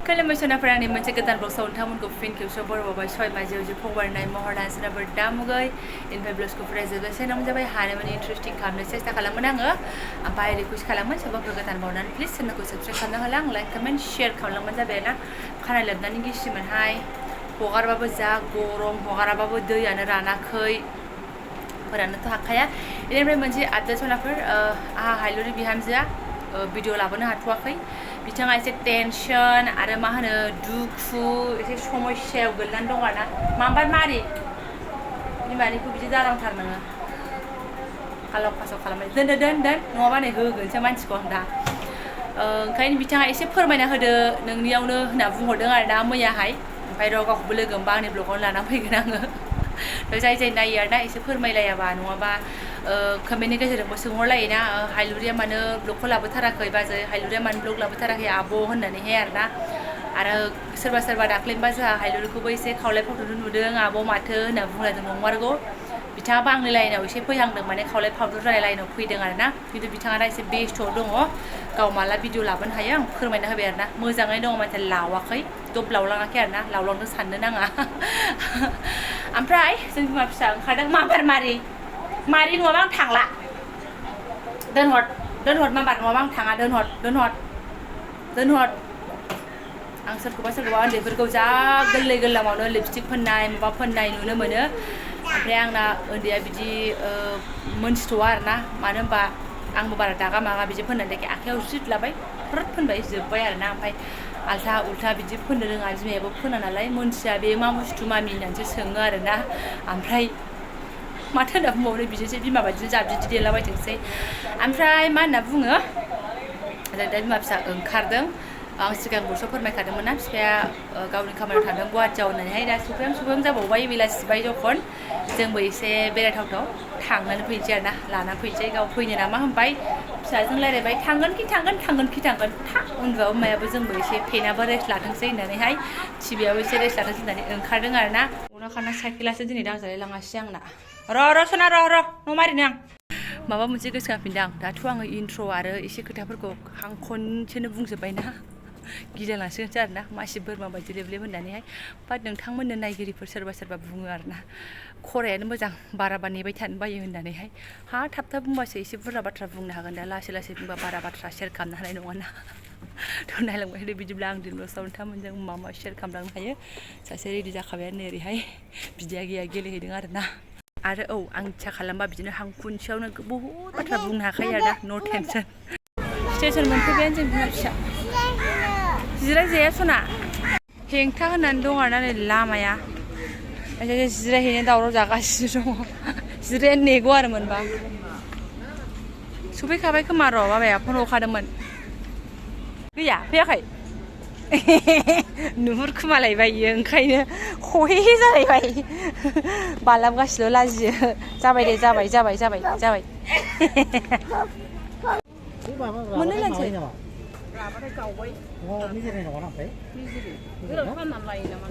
खुलुमबाय आंनि मोनसे गोदान ब्लगआव नोंथांमोनखौ फिन खेबसे बरायबावबाय सय माजियाव जे फंबारनाय महर दानसोनाबो दामुगै इनफाय ब्लग्सखौ फरायजोबनोसै नाम जाबाय हानायमानि इन्टारेस्टिं खालामनो सेस्था खालामोन आङो ओमफ्राय रिकुवेस्ट खालामो सोरबाफोर गोदान बावनानै प्लिज चेनेलखौ साबस्क्राइब खालामना होला आं लाइक कमेन्ट शेयार खालामलांबानो जाबाय ना खानाय लोबनानै गिसिमोनहाय हगारबाबो जा गरम हगाराबाबो दैयानो रानाखै फोराननोथ' हाखाया बेनिफ्राय मोनसे आपडेट सनाफोर आहा हायलुरि बिहामजोआ भिडिअ लाबोनो हाथ'वाखै बिथाङा एसे टेनसन आरो मा होनो दुखु एसे समस्यायाव गोलैनानै दं आरोना माबार मारि बिमानिखौ बिदि दालांथार नोङो कालाव फासाव खालामबाय दोन नङाबा नै होगोनसो मानसिखौ आं दा ओंखायनो बिथाङा एसे फोरमायना होदो नोंनियावनो होनना बुंहरदों आरोना मैयाहाय ओमफ्राय र' गावखौबो लोगो मोनबा आंनि ब्लगावनो लाना फैगोन आङो जाय नायो आरोना एसे फोरमायलायाबा नङाबा कमेन्टनि गेजेरजोंबो सोंहरलायोना हायलुरिया मानो ब्लगखौ लाबोथाराखै बाजै हायलुरिया मानो ब्लग लाबोथाराखै आब' होननानैहाय आरोना आरो सोरबा दाख्लैनोबा जोंहा हायलुरिखौबो एसे खावलाय फावथुनो नुदों आब' माथो होनना बुंलायदों नंमारगौ बिथाङाबो आंनि लाइनाव एसे फैहांदों माने खावलाय फावथुन जानाय लाइनाव फैदों आरोना खिन्थु बिथाङा दा एसे बेस्थ'आव दङ गाव माला भिडिअ लाबोनो हायो आं फोरमायना होबाय आरोना मोजाङै दङ मानसिया लावाखै दब लावलाङाखै आरोना लावलांनो साननो नाङा ओमफ्राय जों बिमा फिसा ओंखारदों माबार मारि नङाबा आं थांला दोनहर माबार नङाबा आं थाङा दोनहर आं सोरखौबा उन्दैफोरखौ जा गोरलैमावनो लिपस्टिक फोननाय माबा फोननाय नुनो मोनो ओमफ्राय आंना उन्दैया बिदि मोनथिथ'वा आरोना मानो होनबा आंबो बारा दागा मागा बिदि फोननानै आखाइयाव जिद लाबाय फ्रद फोनबाय जोब्बाय आरोना ओमफ्राय आल्था उल्था बिदि फोननो रोङा बिमायाबो फोना नालाय मोनथिया बे मा बुस्थु मामि होननानैसो सोङो आरोना ओमफ्राय माथो होनना बुंबावनो बिदिनोसै बिमा बायदिनो जाबजिदि देलाबायथोंसै ओमफ्राय मा होनना बुङो जों दा बिमा फिसा ओंखारदों आं सिगां बरसो फोरमायखादोंमोन ना बिफाया गावनि खामानियाव थांदों गुवाहाटियाव होननानैहाय दा सफैहां जाबावबाय बेलासिबाय जखन जोंबो एसे बेरायथावथाव थांनानै फैनोसै आरोना लाना फैनोसै गाव फैनो नामा होनबाय फिसाजों रायज्लायबाय थांगोन खि थांगोन था उन्दुआबो मायाबो जोंबो एसे पेनाबो रेस्ट लाथोंसै होननानैहाय टिभियाबो एसे रेस्ट लाथोंसै होननानै ओंखारदों आरोना अनाखाना साइकेलासो दिनै दांजालाय लाङासै आंना र' सना र' न' मारिनो आं माबा मोनसे गोसोखांफिनदों आं दाथ' आङो इन्ट्र' आरो एसे खोथाफोरखौ आं खनसेनो बुंजोब्बायना गिलायलांसिगोनसो आरोना मासि बोरमा बायदि लेबलेब होननानैहाय बाट नोंथांमोननो नायगिरिफोर सोरबा बुङो आरोना खरायानो मोजां बाराबा नेबाय थानो बायो होननानैहाय थाब बुंबासो एसे बुरजा बाथ्रा बुंनो हागोन दा लासै बुंबा बारा बाथ्रा शेयार खालामनो हानाय नङाना थ' नायलांबाय थादो बिदिब्ला आं दिनल'साव नोंथांमोनजों मा शेयार खालामलांनो हायो सासे रेडि जाखाबायानो ओरैहाय बिदिया गैया गेलेहैदों आरोना आरो आं इच्छा खालामबा बिदिनो हां खुनसेयावनो बहुद बाथ्रा बुंनो हाखायो आरोना न' टेनसन स्टेसन मोनफैबायानो जों बिमा फिसा जिरायजाया सना हेंथा होननानै दं आरोना नै लामाया जिरायहैनो दावराव जागासिनो दङ जिरायनो नेगौ आरो मोनबा सफैखाबाय खोमा र' बाबाया फन हरखादोंमोन गैया फैयाखै नुहुरखुमालायबाय इयो ओंखायनो खहे जालायबाय बालाबगासिल' लाजियो जाबाय दे जाबाय मोननो लानोसै लाबाथाय गावबाय मिजिराय नङा ओमफ्राय गोलाव खालामनानै लायो नामा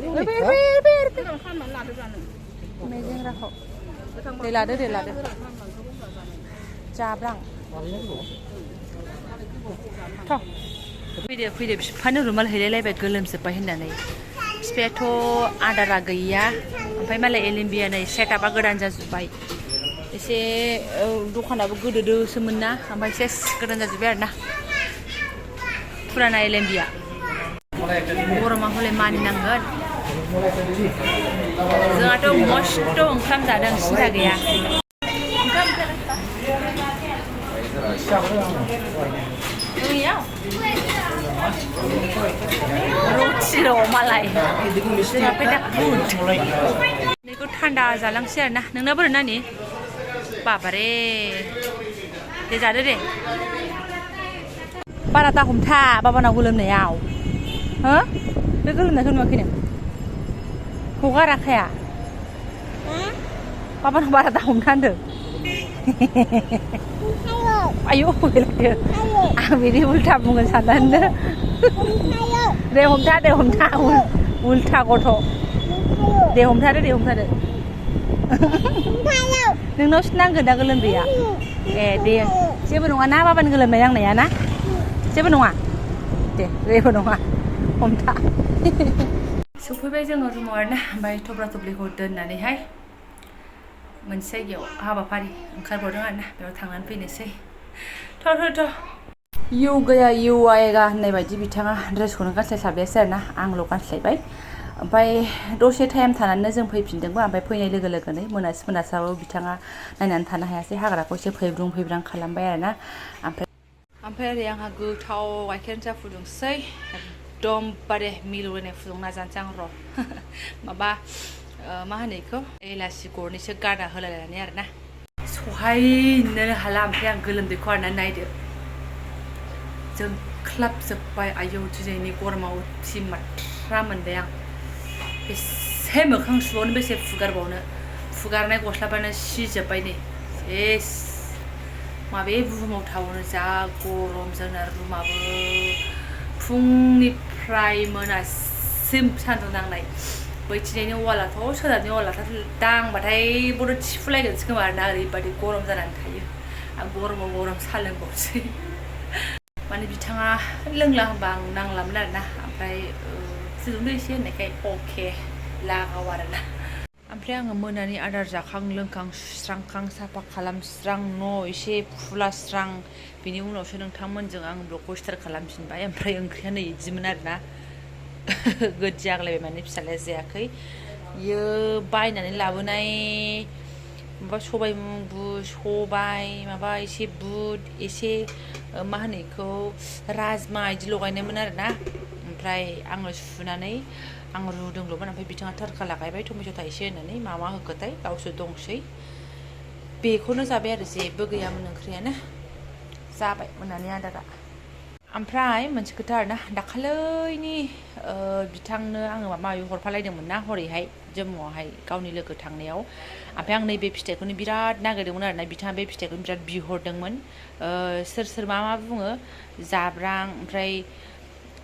गोलाव खालामनानै लादोब्रा नों मेजें राखाव दे लादो जाब्रां फैदो बिफानो रुमाल हैलायलायबाय गोलोमजोब्बाय होननानै बिफायाथ' आदारा गैया ओमफ्राय मालाय एलेम्बिया नै सेटआपआ गोदान जाजोब्बाय एसे दखानाबो गोदोदोसोमोन ना ओमफ्राय सेस गोदान जाजोब्बाय आरोना फुराना एलेम्बिया गरमा हले मानिनांगोन जोंहाथ' मस्थ' ओंखाम जादों सिन्था गैया रथिर' मालाय बेखौ थान्दा जालांसै आरोना नोंना बोरै नानि बाबारे दे जादो दे बारा दा हमथा बाबानाव गोलोमनायाव हो बे गोलोमनायखौ नुवाखै नों हगाराखाया बाबानाव बारा दा हमथा होनदों आयौ आं बिदि उल्था बुंगोन साननानै दे हमथा उल्था गथ' दे हमथादो नोंनावसो नांगोन दा गोलोमदैया दे जेबो नङा ना बाबानि गोलोमनाय नांनाया ना जेबो नङा दे जेबो नङा हमथा सफैबाय जोङो रुमाव आरोना ओमफ्राय थब्ला थब्लिखौ दोननानैहाय मोनसे जायगायाव हाबाफारि ओंखारबावदों आरोना बेयाव थांनानै फैनोसै थ' यु गया यु आएगा होननाय बायदि बिथाङा ड्रेसखौनो गानस्लायसाबलायासै आरोना आंल' गानस्लायबाय ओमफ्राय दसे टाइम थानानै जों फैफिनदोंबो ओमफ्राय फैनाय लोगो लोगोनो मोनासाबो बिथाङा नायनानै थानो हायासै हाग्राखौ एसे फैब्रां खालामबाय आरोना ओमफ्राय ओरै आंहा गोथाव गाइखेर साहा फुदुंसै एकदमबारे मिलौलायनाय फुदुंना जानोसै आं र' माबा मा होनो बेखौ एलासि गरनैसो गारना होलायनानै आरोना सहायनोनो हाला ओमफ्राय आं गोलोमदैखौ आरोना नायदो जोंख्लाबजोब्बाय आयौ दिनैनि गरमाव माथ्रा मोनबाय आं बेसे मोखां सुबावनो बेसे फुगारनाय गस्लाबानो सिजोब्बाय नै सेस माबे बुहुमाव थाबावनो जा गरम जोंना रुमाबो फुंनिफ्राय मोनासिम सान्दुं नांनाय बैथिंजायनि वालाथ' सोनाबनि वालाथ' दांबाथाय बड' थिफुलायगोनसो खोमा आरोना ओरैबायदि गरम जानानै थायो आं गरमाव गरम सा लोंबावसै माने बिथाङा लोंला होनबा आं नांलामोन आरोना ओमफ्राय फुदुंदो एसे होननायखाय अके लागाव आरोना ओमफ्राय आङो मोनानि आदार जाखां लोंखां सुस्रांखां साफा खालामस्रां न' एसे फुलास्रां बिनि उनावसो नोंथांमोनजों आं ब्लगखौ स्टार्ट खालामफिनबाय ओमफ्राय ओंख्रिया नै बिदिमोन आरोना गोज्जि आग्लायबाय माने फिसालाया जायाखै बियो बायनानै लाबोनाय माबा सबाय माबा एसे बुट एसे मा होनो बेखौ राजमा बिदि लगायनायमोन आरोना ओमफ्राय आङो सुनानै आं रुदोंल'मोन ओमफ्राय बिथाङा थारखा लागायबाय टमेट' थाइसे होनानै मा होखोथाय गावसो दंसै बेखौनो जाबाय आरो जेबो गैयामोन ओंख्रियानो जाबाय मोनानि आदारा ओमफ्राय मोनसे खोथा आरोना दाखालैनि बिथांनो आङो माबा हरफालायदोंमोन ना हरैहाय जम्मुआवहाय गावनि लोगो थांनायाव ओमफ्राय आं नैबे फिथाइखौनो बिराद नागिरदोंमोन आरोना बिथाङा बे फिथाइखौनो बिराद बिहरदोंमोन सोर मा बुङो जाब्रां ओमफ्राय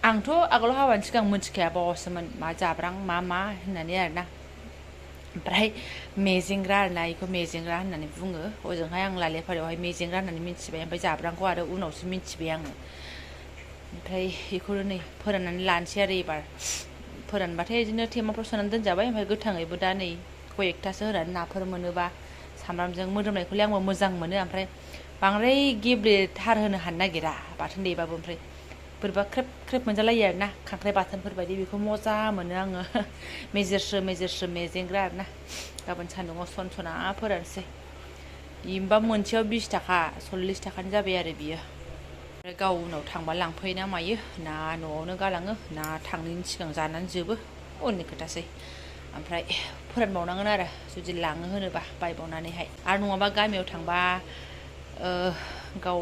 आंथ' आगोलाव हाबानि सिगां मिथिखाया बावासोमोन मा जाब्रां मा होननानै आरोना ओमफ्राय मेजेंग्रा आरोना बेखौ मेजेंग्रा होननानै बुङो हजोंहाय आं लालेपारायावहाय मेजेंग्रा होननानै मिथिबाय ओमफ्राय जाब्रांखौ आरो उनावसो मिथिबाय आङो ओमफ्राय बेखौनो नै फोराननानै लानोसै आरो एबार फोरानबाथाय बिदिनो थेमाफ्राव सोनानै दोनजाबाय ओमफ्राय गोथाङैबो दा नै कयेकथासो होनानै नाफोर मोनोबा सामब्रामजों मोदोमनायखौलाय आंबो मोजां मोनो ओमफ्राय बांद्राय गेब्लेथार होनो हानो नागिरा बाथोन देबाबो ओमफ्राय बोरैबा ख्रेब मोनजालायो आरोना खांख्राइ बाथोनफोर बायदि बेखौ मजा मोनो आङो मेजेरस्रो मेजेंग्रा आरोना गाबोन सान्दुङाव सनसना फोरानसै बिमबा मोनसेयाव 20 थाखा 40 थाखानि जाबाय आरो बियो ओमफ्राय गाव उनाव थांबा लांफैना मायो ना न'आवनो गालाङो ना थांनायनि सिगां जानानै जोबो उननि खोथासै ओमफ्राय फोरानबावनांगोन आरो जुदि लाङो होनोबा बायबावनानैहाय आरो नङाबा गामियाव थांबा गाव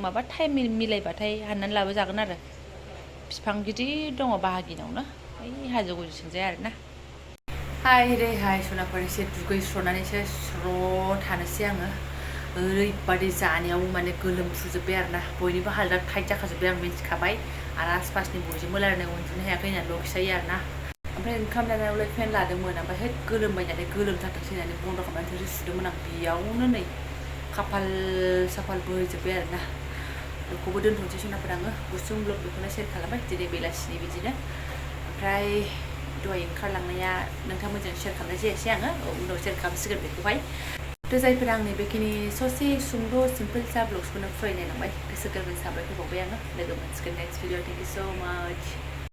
माबा टाइम मिलायबाथाय हाननानै लाबोजागोन आरो बिफां गिदिर दङ बाहागिनावनो ओइ हाजो गुदिथिंजाय आरोना हाय सनाफोर एसे दुगैस्रनानैसो स्र' थानोसै आङो ओरैबादि जानायाव माने गोलोमफ्रुजोब्बाय आरोना बयनिबो हालोदा टाइट जाखाजोब्बाय आं मिन्थिखाबाय आरो आसपासनि बयजोंबो रायलायनाय उन्दुनो हायाखै होननानैल' खिथायो आरोना ओमफ्राय ओंखाम जानायावलाय फेन लादोंमोन ओमफ्राय गोलोमबाय नालाय गोलोमथारथोंसै होननानै बन्द' खालामनानै थोरसि सुदोंमोन आं बेयावनो नै खाफाल साफाल बोजोब्बाय आरोना बेखौबो दोनथ'नोसै सनाफोर आङो गुसुं ब्लग बेखौनो सेयार खालामबाय दिनै बेलासिनि बिदिनो ओमफ्राय दहाय ओंखारलांनाया नोंथांमोनजों शेयार खालामनाय जायासै आङो उनाव शेयार खालामसिगोन बेखौहाय थ' जायफोरा आंनि बेखिनि ससे सुंद' सिम्पोल सा ब्लग्सखौनो फरायनायलांबाय गोसो गोरबोनि साबायखर बावबाय आङो लोगो मोनसिगोन नेक्स्ट भिडिअ थेंक इउ स' माच